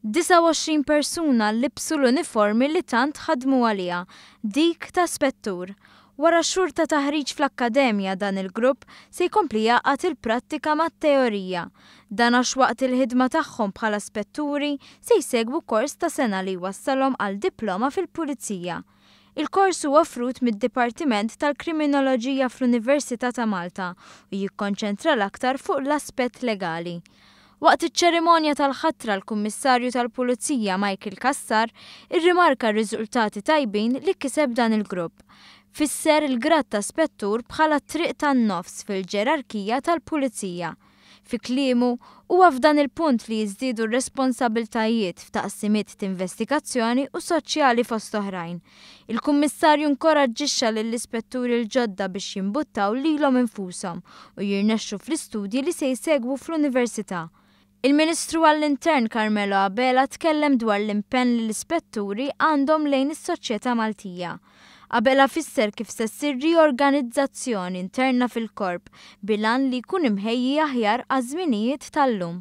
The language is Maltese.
29 persuna libsu l-uniformi li tant ħadmu għaliha, dik ta' spettur. Wara xhur ta' taħriġ fl-akkademja dan il-grupp se jkompli jgħaqqad il-prattika mat-teorija. Dan għax waqt il-ħidma tagħhom bħala spetturi se jsegwu kors ta' sena li jwassalhom għal diploma fil-Pulizija. Il-kors huwa offrut mid-Dipartiment tal-Kriminoloġija fl-Università ta' Malta u jikkonċentra l-aktar fuq l-aspett legali. Waqt iċ-ċerimonja tal-ħatra l-Kummissarju tal-Pulizija Michael Cassar irrimarka r-riżultati tajbin li kiseb dan il-grupp. Fisser il-grad ta' spettur bħala triq tan-nofs fil-ġerarkija tal-Pulizija. Fi kliemu, huwa f'dan il-punt li jiżdiedu r-responsabbiltajiet f'taqsimiet t'investigazzjoni u soċjali fost oħrajn. Il-Kummissarju nkoraġġixxa lill-ispetturi l-ġodda biex jimbuttaw lilhom infushom u jirnexxu fl-istudji li se jsegwu fl-Università. Il-Ministru għall-Intern Carmelo Abela tkellem dwar l-impenn li l-ispetturi għandhom lejn is-soċjetà Maltija. Abela fisser kif se ssir riorganizzazzjoni interna fil-korp bil-għan li jkun imħejji aħjar għaż-żminijiet tal-lum.